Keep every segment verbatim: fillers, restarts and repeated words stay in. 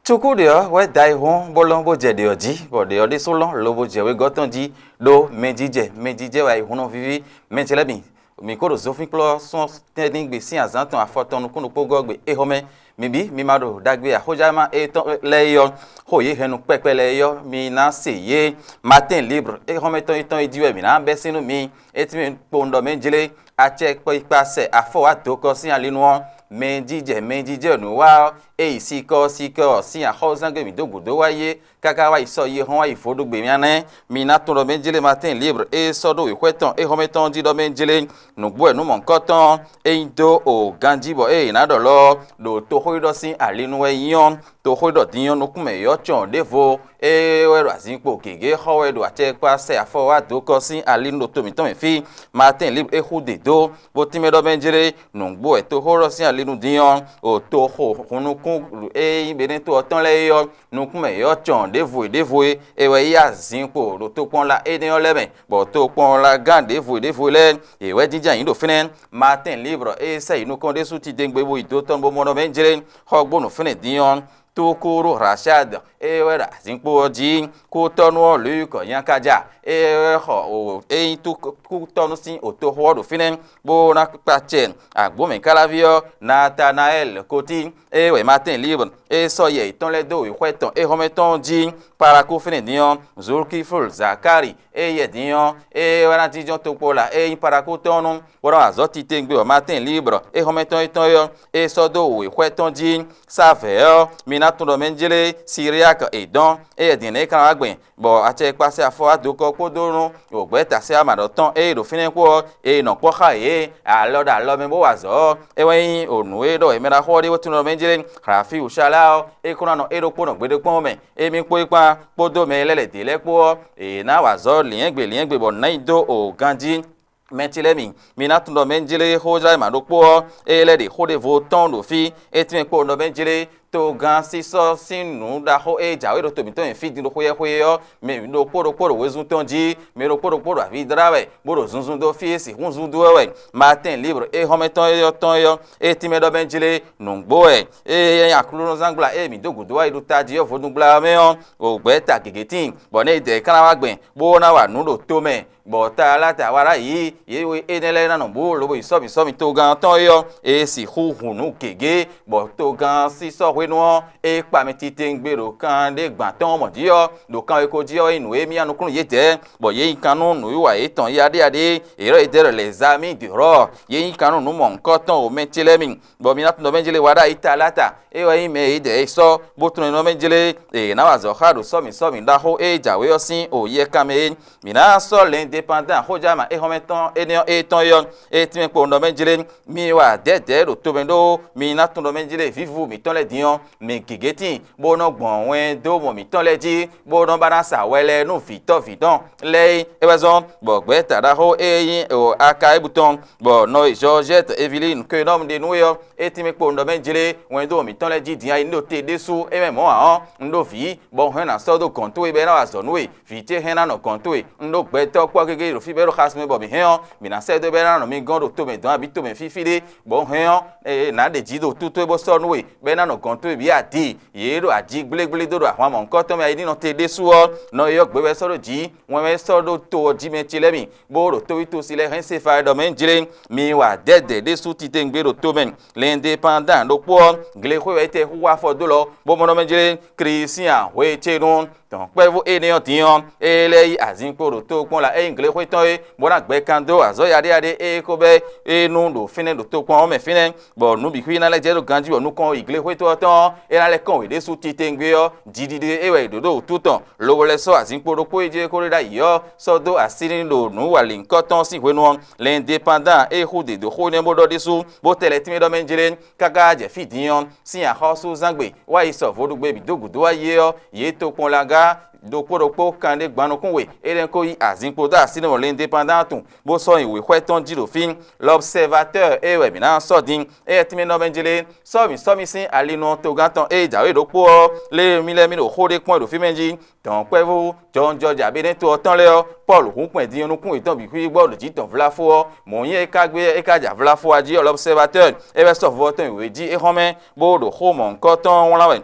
Cukú ɖě ɔ́ wɛ da ayihún bó lɔn bó jɛ ɖě ɔ́ jí, bɔ ɖě ɔ́ ɖésú lɔn lobo jɛ wegɔ́ tɔn jí, ɖó mɛjijɛ mɛjijɛ wɛ ayihún nɔ víví. Mɛ ce lɛ́ɛ mi, mǐ ko ɖo zofínkplɔ́ sɔ́ tɛ́nɖíngbe sín azǎn tɔn afɔ tɔn nukúnnú kpó gɔ́ gbe éhɔ́mɛ. Mi bǐ mi ma ɖo ɖagbe axɔ́jama étɔn lɛ́ɛ é ɔ́, xó yě hɛn nú kpɛkpɛ lɛ́ɛ é ɔ́, mi ná se yě. Matin Libre éhɔ́mɛ tɔn étɔn é jí wɛ mǐ ná bɛ́ sín nú mi. É tínmɛ kpowun ɖɔ mɛ jlé, acɛkpikpa sɛ afɔ wá dokɔ sín alinu ɔ́, mɛ jijɛ mɛ jijɛ nǔ wa ɔ́, é yi sikɔ sikɔ sín axɔ́zán gbe mǐ dó gǔdo wá yi é, káká wá yi sɔ yi hɔn wá yi vodúgbe mia nɛ́. Mi ná tunwun ɖɔ mɛ jlé Matin Libre é sɔ́ ɖó wěxwɛ́ tɔn éhɔ́mɛ tɔn jí ɖɔ mɛ jlé. Nǔgbó wɛ nú mɔ̌hunkɔtɔn ɔ́, é nyi dó o ganjí bɔ é yě ná ɖɔ lɔ ɔ́, ɖo toxóɖiɖɔ sín ali nu wɛ nyí ɔ́, toxóɖiɖɔ din ɔ́ nukúnmɛ yɔ́ cɔn ɖěvo, é wɛ ɖo azinkpo gěgé xɔ wɛ ɖo acɛkpá sɛ afɔ wá dó kɔ sín ali nu ɖo to mǐtɔn mɛ fí. Matin Libre é xú dě dó, bó tínmɛ ɖɔ mɛ jlé. Nǔgbó wɛ toxóɖɔ sín ali nu din ɔ́, o toxo hunnukún e nyí Benɛ́to ɔ́ tɔn lɛ́ɛ é ɔ́, nukúnmɛ yɔ́ cɔn ɖěvo e ɖěvo e, é wɛ yí azinkpo ɖo tokpɔnla énɛ́ ɔ́ lɛ́ɛ mɛ, bɔ tokpɔnlagán ɖěvo e ɖěvo e lɛ́ɛ, yě wɛ jínjɔ́n ayǐ ɖo fínɛ́. Matin Libre e sɛ yi nukɔn ɖésú titewungbe bó yi dó tɔn bó mɔ ɖɔ mɛ jlé, xɔgbónu fínɛ́ din ɔ́, Tukuru Rashad, é wɛ ɖo azinkpo ɔ́ jí. Kútɔ́nú ɔ́ Luc Nyakaja, é wɛ xɔ o é nyí kútɔ́nú sín otoxo ɔ́ ɖo fínɛ́, bó ná kpa acɛ agbǒmɛ káláví ɔ́, Natanaɛl Kotí, é wɛ Matin Libre é sɔ́ yɛ yětɔn lɛ́ɛ dó wěxwɛ́ tɔn éhɔ́mɛ tɔn ɔ́ jí. Parakú fínɛ́ din ɔ́, Zulkiful Zakari, é yɛ din ɔ́, é wɛ ná jínjɔ́n tokpɔla e nyí Parakú tɔn ɔ́ nu, bó ná wa azɔ̌ titewungbe wɛ Matin Libre éhɔ́mɛ tɔn étɔn é ɔ́, é sɔ́ dó wěxwɛ́ tɔn jí. Savɛ̌ ɔ́, mi ná tunwun ɖɔ mɛ jlé Siriak è dɔn, éyɛ́ din nɛ́ é ka ná wá gbɛn, bɔ acɛkpasɛ afɔ wá dokɔ kpódó nú wǒgbɛ́ tasɛ́ ama ɖɔ tɔn e ɖo fínɛ́ kpó ɔ́, è nɔ kpɔ́ xá yě alɔ ɖo alɔ mɛ bó wa azɔ̌ ɔ́, é wɛ nyí nǔ e ɖɔ è mɛ ɖaxó ɔ́ ɖe bó tunwun ɖɔ mɛ jlé Rafi Ushala ɔ́, é kó ná nɔ é ɖokpónɔ gbeɖé kpɔ́n mɛ, émí kpó é kpán kpódó mɛ e lɛ́ lɛ̌ dě lɛ́ɛ kpó ɔ́, è nǎ wa azɔ̌ lǐɛ́ngbè lǐɛ́ngbè bɔ nǎ nyi dó o ganjí. Mɛtilɛ́mi, mi ná tunwun ɖɔ mɛ jlé Xózláyima ɖokpó ɔ́, é lɛ́ ɖe xó ɖěvo tɔn ɖo fí. É tínmɛ kpowun ɖɔ mɛ jlé togán sísɔ́ sín nǔ ɖaxó e jǎwe ɖo to mǐtɔn nyi fí din ɖo xweyɛ́xwe ɔ́, mɛ ɖokpó ɖokpó ɖo wezun tɔn jí, mɛ ɖokpó ɖokpó ɖo avǐ dlá wɛ, bó ɖo zunzun dó fí e sixú zun dó wɛ wɛ. Matin Libre éhɔ́mɛ tɔn e ɔ́ tɔn é ɔ́, é tínmɛ ɖɔ mɛ jlé nǔgbó wɛ, ée nyí aklúnɔzángbla e mǐ dó gǔdo wá yi ɖo tají ɔ́ vodúngbla ɔ́ mɛ ɔ́, wǒgbɛ́ ta gěgé tíin, bɔ nɛ́ è dɛ ɛ ká ná wá gbɛn, bó ná wa nǔ ɖo to mɛ, bɔ Talata wá ɖ'ayǐ, yě we énɛ́ lɛ́ɛ ná nɔ bǔ lobo yi sɔ́mǐ sɔ́mǐ togán ɔ́ tɔn é ɔ́, é sixú hun nǔ gěgé, bɔ togán ɔ́ sísɔ́ hwenu ɔ́, é kpa mɛ titewungbe ɖo kan ɖé gban tɔn ɔ́ mɔ jí ɔ́, ɖo kanweko jí ɔ́, é nyí nǔ e myá nukúnnú yědɛɛ, bɔ yě nyi kan nú nǔwiwa yětɔn yaɖéyaɖé e è ylɔ́ yě ɖɔ les amis du rɔ, yě nyi kan nú nǔ mɔ̌hunkɔtɔn o Mɛtilɛ́mi, bɔ mi ná tunwun ɖɔ mɛ jlé wá ɖ'ayǐ Talata, é wɛ nyí mɛ e yě dɛ é sɔ́, bó tunwun nɔ mɛ jlé è nǎ wa azɔ̌ xá ɖo sɔ́mǐ sɔ́mǐ ɖaxó e jǎwe ɔ́ sín o yɛkan mɛ é. Mǐ ná sɔ́ lɛ̌ndépandán xójánma éhɔ́mɛ tɔn énɛ́ ɔ́ étɔn é ɔ́, é tínmɛ kpowun ɖɔ mɛ jlé, mi wa dɛ̌dɛ̌ ɖo tomɛ ɖó mi ná tunwun ɖɔ mɛ jlé vǐvú mǐtɔn lɛ́ɛ din ɔ́, mǐ gěgé tíin, bó nɔ́ gbɔn wɛn dó mɔ mǐtɔn lɛ́ɛ jí, bó nɔ́ ba ná sa wɛ lɛ́ɛ nú vǐtɔ́ vǐtɔn lɛ́ɛ é. É wɛ zɔ́n bɔ gbɛ̌ta ɖaxó e nyí Akayibu tɔn, bɔ nɔ e Zɔ́ɔzɛ́t Evilín Kenɔ́mu ɖe nú é ɔ́, é tínmɛ kpowun ɖɔ mɛ jlé wɛn dó mǐtɔn lɛ́ɛ jí din ayi ní ɖo te ɖésú é mɛ mɔ̌ ǎ ɔ́, un ɖó vǐ, bɔ un hɛn ná sɔ́ dó gɔ̌n towe bɔ é ná wa azɔ̌ nú we. Vǐ ce hɛn ná nɔ gɔ̌n towe. Un ɖó gbɛtɔ́ kpɔ́ gégé ɖo fí bɔ é ɖo xasun mɛ bɔ mǐ hɛn ɔ́, mǐ ná sɛ́ dó bɔ é ná nɔ mi gɔ́n ɖo tomɛ dɔ̌n abǐ tomɛ fífí ɖé, bɔ un hɛn ɔ́, è nǎ ɖe jǐ ɖo tú towe bó sɔ́ nú we, bɔ é ná nɔ gɔ̌n towe bǐ adi. Yě ɖo aji gblégblé dó ɖo ahwan mɔ̌hunkɔtɔn mɛ ayidínɔ te ɖésú ɔ́, nɔ e ɔ́ gbě wɛ sɔ́ ɖó jǐ, wɛn wɛ sɔ́ ɖó to ɔ́ jí mɛ ce lɛ́ɛ mi, bó ɖo toví tosi lɛ́ɛ hɛn Sefáyɛ ɖɔ mɛ jlé, mi wa dɛ̌dɛ̌ ɖésú titewungbe ɖo tomɛ. Lɛndépandán ɖokpó ɔ́, glexwé wɛ é tɛ hu wá afɔ dó lɔ, bó mɔ ɖɔ mɛ jlé, Klísián hwe ce nu. Dɔ̌nkpɛvú énɛ́ ɔ́ din ɔ́, é lɛ́ yí azinkpo ɖo tokpɔn la é nyí glexwé tɔn é, bó ná gbɛ kan dó azɔ̌ yaɖéyaɖé e é ko bɛ́ é nu ɖo fínɛ́ ɖo tokpɔn ɔ́ mɛ fínɛ́, bɔ nǔ bǐ xwíná lɛ́ jɛ ɖo ganjí bɔ nukɔn yi glexwé tɔn ɔ́, é ná lɛ́ kɔn wě ɖésú titewungbe ɔ́, jiɖiɖe é wɛ è ɖǒ ɖo wǔtu tɔn, lobo lɛ́ sɔ́ azinkpo ɖokpó e jí é ko ɖe ɖ'ayǐ ɔ́, sɔ́ dó así n'i ɖo nǔ walǐnkɔ́tɔn ɔ́ sín hwenu ɔ́, lɛndépandán e xú dě dó xó énɛ́ bó ɖɔ ɖésú, bó tɛ lɛ́ tínmɛ ɖɔ mɛ jlé, káká jɛ fí din ɔ́, sín axɔ́súzángbe wá yi sɔ vodúgbe bǐ dó gǔdo wá yi é ɔ́, yě tokpɔnlagá ɖokpó ɖokpó kanɖé gban nukún we, é nɛ́ ko yí azinkpo dó así nú lɛndépandán tɔn, bó sɔ́ nyi wěxwɛ́ tɔn jí ɖo fí. L'Observateur é wɛ mǐ ná sɔ́ din, éyɛ́ tínmɛ nɔ mɛ jlé, sɔ́ mǐ sɔ́ mì sín ali nú togán tɔn e jǎwe ɖokpó ɔ́, lě e mì lɛ́ mì ɖo xó ɖé kpɔ́n ɖo fí mɛ jí. Dɔ̌nkpɛvú jɔnjɔja Benɛ́to ɔ́ tɔn lɛ́ɛ ɔ́, Pɔ́lu hun kpɛn din ɔ́ nukún yětɔn bǐ xwíxwí gbɔ ɖo jǐ tɔn vláfó ɔ́, mɔ̌ nyí é ka gbé é ka ja vláfó wá jí ɔ́, L'Observateur é wɛ sɔ́ vɔ tɔn yi wě jí é xɔ́mɛ, bó ɖo xó mɔ̌hunkɔtɔn ɔ́ wlán wɛ.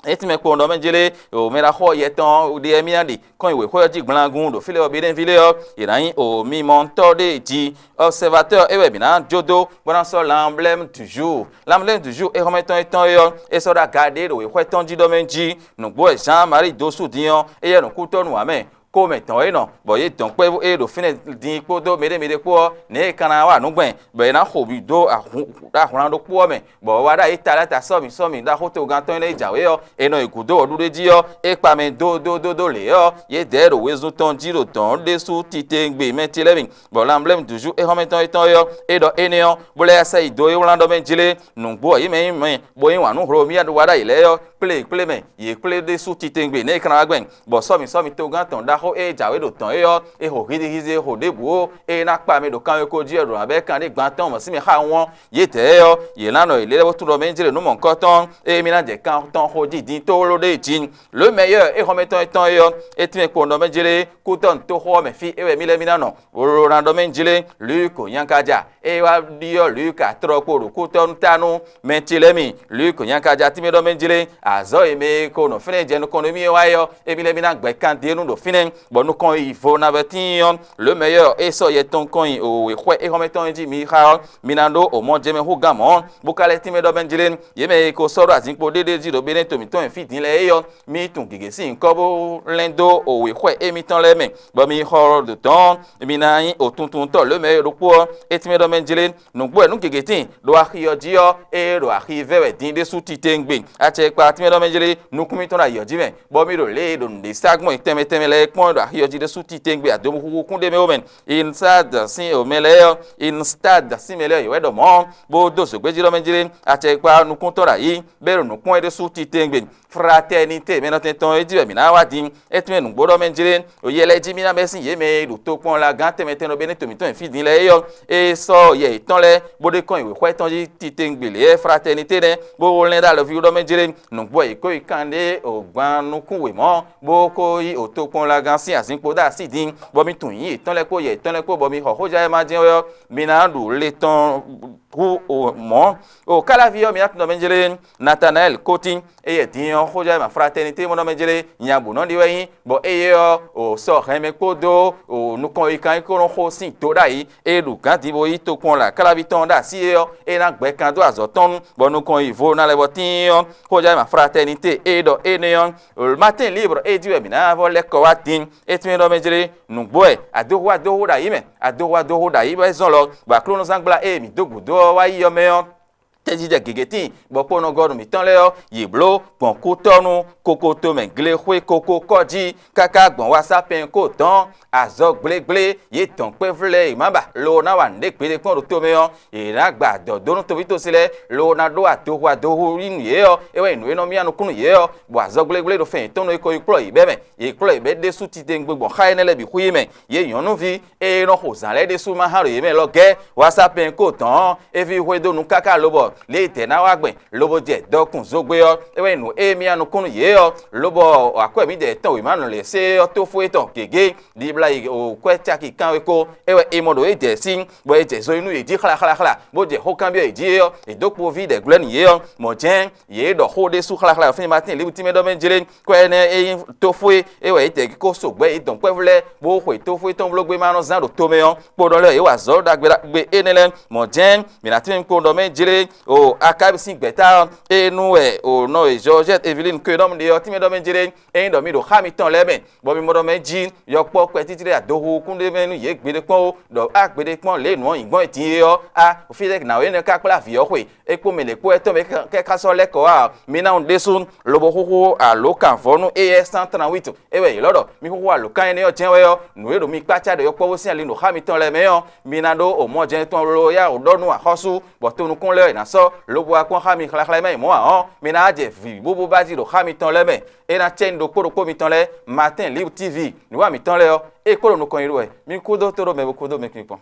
Eti mɛ kpowun ɖɔ mɛ jlé o mɛ ɖaxó yɛtɔn ɖe mì ná ɖe kɔn nyi wěxɔ ɔ́ jí gblangun ɖo fí lɛ́ɛ ɔ́, bé ɖɛ́nví lé ɔ́, yě ná nyí o mimɔtɔ́ ɖé jí. Observateur é wɛ mǐ ná jó dó bó ná sɔ́ L'Emblème du Jour. L'Emblème du Jour é xɔ́mɛ tɔn étɔn é ɔ́, é sɔ́ ɖó aga ɖé ɖo wěxɔ tɔn jí ɖɔ mɛ jí. Nǔgbó wɛ Jean Marie Dosudin ɔ́, éyɛ́ nɔ kútɔ́ nú ǎ mɛ. Xomɛ tɔn e nɔ, bɔ yě dɔn kpɛ́vú e ɖo fínɛ́ din kpódó mɛɖé mɛɖé kpó ɔ́, nɛ̌ è ka ná wa nǔ gbɛn, bɔ è nǎ xo bǐ dó ahwan ɖokpó ɔ́ mɛ, bɔ wá ɖ'ayǐ ta lɛ́ɛ ta sɔ́mǐ sɔ́mǐ ɖaxó togán tɔn e lɛ́ yi jǎwe ɔ́, è nɔ yi gǔdo wɔ̌ɖuɖu jí ɔ́, é kpa mɛ dódódódó lě ɔ́, yědɛɛ ɖo wezun tɔn jí ɖo dɔ̌n ɖésú titewungbe mɛ ce lɛ́ɛ mi, bɔ L'Emblème du Jour é xɔ́mɛ tɔn étɔn é ɔ́, é ɖɔ énɛ́ ɔ́, bó lɛ́ sɛ yi dó é wlán ɖɔ mɛ jlé nǔgbó ɔ́, yě mɛ nyí mɛ bó yí wǎn nú hlo mì wá ɖó wá ɖ'ayǐ lɛ́ɛ ɔ́, kplé kplé mɛ, yě kplé ɖésú titewungbe nɛ̌ è ka ná wá gbɛn. Bɔ sɔ́mǐ sɔ́mǐ togán tɔn ɖaxó e jǎwe ɖo dɔ̌n é ɔ́, è xo hizihizi e xo ɖěbǔ ó, ée ná kpa mi ɖo kanwekó jí wɛ ɖo nǎ bɛ́ kan ɖé gban tɔn mɔ̌ sín mɛ xá wɔn. Yědɛɛ ɔ́, yě ná nɔ yě lɛ́ bó tunwun ɖɔ mɛ jlé nǔ mɔ̌hunkɔtɔn, ée mì ná jɛ kan tɔn xo jí din tlóló ɖé jí. Lǒ mɛ yɔ́ é xɔmɛ tɔn é tɔn é ɔ́, é tínmɛ kpowun ɖɔ mɛ jlé kútɔ́ toxo ɔ́ mɛ fí é wɛ mì lɛ́ mì ná nɔ. Wló ná ɖɔ mɛ jlé Luk Nyankaja, é wá ɖyɔ́ Luk atrɔ kpo ɖo kútɔ́ nú ta nú mɛ ce lɛ́ɛ mi. Luk Nyankaja tínmɛ ɖɔ mɛ jlé azɔ̌ e mɛ e ko nɔ fínɛ́ jɛ nukɔn nú mì é wá é ɔ́, émí lɛ́ɛ mì ná gbɛ̌ kan din nú ɖo fínɛ́, bɔ nukɔn yi vo navɛ tíin ɔ́, lǒ mɛ yɔ́ é sɔ́ yɛ tɔn kɔn nyi wěxwɛ éhɔ́mɛ tɔn jí mi xa ɔ́, mi ná ɖó o mɔ jɛ mɛ hú gán mɔ̌, bó ka lɛ́ tínmɛ ɖɔ mɛ jlé yě mɛ e ko sɔ́ ɖó azǐnkpo ɖéɖé jí ɖo Benɛ́ to mǐtɔn e fí din lɛ́ɛ é ɔ́, mi tunwun gěgé sín nyǐkɔ bó lɛ́n dó wěxwɛ émítɔn lɛ́ɛ mɛ, bɔ mi xɔ ɖo dɔ̌n, mi ná nyí òtuntuntɔ́ lǒ mɛ e ɖokpó ɔ́, é tínmɛ ɖɔ mɛ jlé nǔgbó wɛ nǔ gěgé tíin ɖo axi ɔ́ jí ɔ́, ée ɖo axi vɛ́ wɛ din ɖésú titewungbe. Acɛ e kpa tínmɛ ɖɔ mɛ jlé nukún mitɔn ɖo ayǐ ɔ́ jí mɛ, bɔ mi ɖo lě e ɖo nǔɖé sa gbɔn tɛnmɛ tɛnmɛ lɛ́ɛ kpɔ́n ɖo axi ɔ́ jí ɖésú titewungbe adomuxuxu kún ɖ'é mɛ ó mɛ. Instad sín mɛ lɛ́ɛ ɔ́, Instad sín mɛ lɛ́ɛ ɔ́, yě wɛ ɖɔ mɔ̌, bó dó zǒgbéjí ɖɔ mɛ jlé acɛ e kpa nukún tɔn ɖo ayǐ, bɔ é ɖo nǔ kpɔ́n é ɖésú titewungbe. Fraternité mɛ nɔtɛn tɔn é jí wɛ mǐ ná wá din. É tún nyí nǔgbó ɖɔ mɛ jlé, yɛ lɛ́ɛ jí mì ná bɛ́ sín yě mɛ e ɖo tokpɔnla gán tɛnmɛ tɛnmɛ ɖo Benɛ́ to mǐtɔn e fí din lɛ́ɛ é ɔ́, é sɔ́ yɛ yětɔn lɛ́ɛ bó ɖe kɔn nyi wěxwɛ tɔn jí titewungbe lě Fraternité nɛ́, bó lɛ́n ɖó alɔví ɖɔ mɛ jlé nǔgbó wɛ yě ko yi kanɖé gban nukún wěmɔ́, bó ko yí tokpɔnla gán sín azǐnkpo ɖó así din, bɔ mi tunwun nyǐ yětɔn lɛ́ɛ kpó yɛ yětɔn lɛ́ɛ kpó, bɔ mi xɔ xójá e ma jɛ́n wɛ ɔ́, mi ná ɖu le tɔn hú o mɔ̌. O Káláví ɔ́, mi ná tunwun ɖɔ mɛ jlé Natanaɛ́li kótín, éyɛ́ din ɔ́, xójá e ma Fraternité mɔ nɔ mɛ jlé nya bǔ nɔ ɖi wɛ nyí, bɔ éyɛ́ ɔ́, o sɔ hɛn mɛ kpódó o nukɔn yi kan yi ko nɔ xo sín do ɖ'ayǐ, é ɖu gǎn din bó yí tokpɔn lě Káláví tɔn ɖo así é ɔ́, é ná gbɛ kan dó azɔ̌ tɔn nu, bɔ nukɔn yi vo ná lɛ́ vɔ tíin ɔ́, xójá e ma Fraternité é ɖɔ énɛ́ ɔ́, Matin Libre é jí wɛ mǐ ná vɔ lɛ́ kɔ wá din. É tínmɛ ɖɔ mɛ jlé nǔgbó wɛ adóhó adóhó ɖo ayǐ mɛ, adóhó adóhó ɖo ayǐ wɛ zɔn lɔ, bɔ aklúnɔzán gbla e mǐ dó gǔdo ɔ́ wá yi ɔ́ mɛ ɔ́, tɛjijɛ gěgé tíin, bɔ kponɔgɔnu mǐtɔn lɛ́ɛ ɔ́, yě bló gbɔn kútɔ́ nú kokoto mɛ glexwé koko kɔ́ jí, káká gbɔn wasápɛn kó dɔn azɔ̌ gblégblé, yě dɔn kpɛ́vlɛ́ yě má ba lo ná wa nǔɖé gbeɖé kpɔ́n ɖo tomɛ ɔ́, yě ná gba adɔ̌ dó nú toví tosi lɛ́ɛ, lo ná ɖó adohu adohu yí nú yě ɔ́, é wɛ nyí nǔ e nɔ myá nukún nú yě ɔ́, bɔ azɔ̌ gblégblé ɖo fɛn yětɔn nú é ko yi kplɔ́ yě bɛ́ mɛ. Yě kplɔ́ yě bɛ́ ɖésú titewungbe gbɔn xá énɛ́ lɛ́ɛ bǐ xwí mɛ. Yě nyɔ̌nuví e nɔ xo zǎn lɛ́ɛ ɖésú ma hán ɖo yě mɛ lɔ gɛ́, wasápɛn kó dɔn ɔ́, é ví hwedó nu káká lobɔ lě e dɛ̌ ná wá gbɛn lobo jɛ dɔkun zogbe ɔ́, é wɛ nyí nǔ e myá nukún nú yě ɔ́, lobɔ akwɛ́ mǐdɛɛ tɔn wěma nɔ lě sé ɔ́ tófó étɔn gěgé ɖibla yi kwɛ́ caki kanwe kó, é wɛ è mɔ ɖo é jɛ sín, bɔ è jɛ zo yi nú yě jí xláxláxlá, bó jɛ xó kanbyɔ́ yě jí é ɔ́, è dǒ kpoví ɖɛ̌glɔ́ nú yě ɔ́, mɔ̌ jɛ́n yě ɖɔ xó ɖésú xláxlá fínɛ́ Matín Liwu tínmɛ ɖɔ mɛ jlé, kɔ énɛ́ é nyí tófó é, é wɛ yě tɛ kó so gbɛ́ yě dɔn kpɛ́vú lɛ́ɛ, bó xwe tófó étɔn bló gbé ma nɔ zán ɖo tomɛ ɔ́, kpo ɖɔ lɛ́ɛ yě wa azɔ̌ ɖagbe ɖagbe énɛ́ lɛ́ɛ. Mɔ̌ jɛ́n mǐ ná tín kpo ɖɔ mɛ jlé o Akábi sín gbɛ̌ta ɔ́, é nú wɛ o nɔ e Jɔɔzɛ́t Evilín Kwénɔ́mu ɖe ɔ́ tínmɛ ɖɔ mɛ jlé, ényí ɖɔ mi ɖo xá mitɔn lɛ́ɛ mɛ, bɔ mi mɔ ɖɔ mɛ jí yɔkpɔ́ kpɛtítí ɖé adohu kún ɖé mɛ nú yě gbeɖé kpɔ́n ó, ɖɔ á gbeɖé kpɔ́n lě e nǔ ɔ́ nyǐ gbɔn é din é ɔ́, á fítɛ́ nǎwe énɛ́ ka kplá vǐ ɔ́ xwe, é kpó mɛ lě kpó wɛ tɔn mɛ kɛ́ ká sɔ́ lɛ́ kɔ wá ɔ́, mi ná ɖésú lobo xúxú alǒkanvɔ́nú éyɛ́ cent trente-huit, é wɛ yě lɔ ɖɔ mi xúxú alǒkan énɛ́ ɔ́ jɛ́n wɛ ɔ́, nǔ e ɖo mi kpácá ɖo yɔkpɔ́vú sín ali ɖo xá mitɔn lɛ́ɛ mɛ ɔ́, mi ná ɖó o mɔ jɛ́n tɔn ló yá o ɖɔ nú axɔ́sú, bɔ tonukún lɛ́ɛ ɔ́ è nǎ sɔ́ lobo wá kpɔ́n xá mi xláxlá e má yi mɔ̌ ǎ ɔ́, mi ná jɛ vǐ búbú ba jí ɖo xá mitɔn lɛ́ɛ mɛ. É ná cɛ́ nyi ɖokpó ɖokpó mitɔn lɛ́ɛ. Matin Libre T V, nǔwa mǐtɔn lɛ́ɛ ɔ́, é kpo ɖo nukɔn nyi ɖó wɛ. Mi kúdó tóɖó mɛ bo kúdó mɛ kpinkpɔn.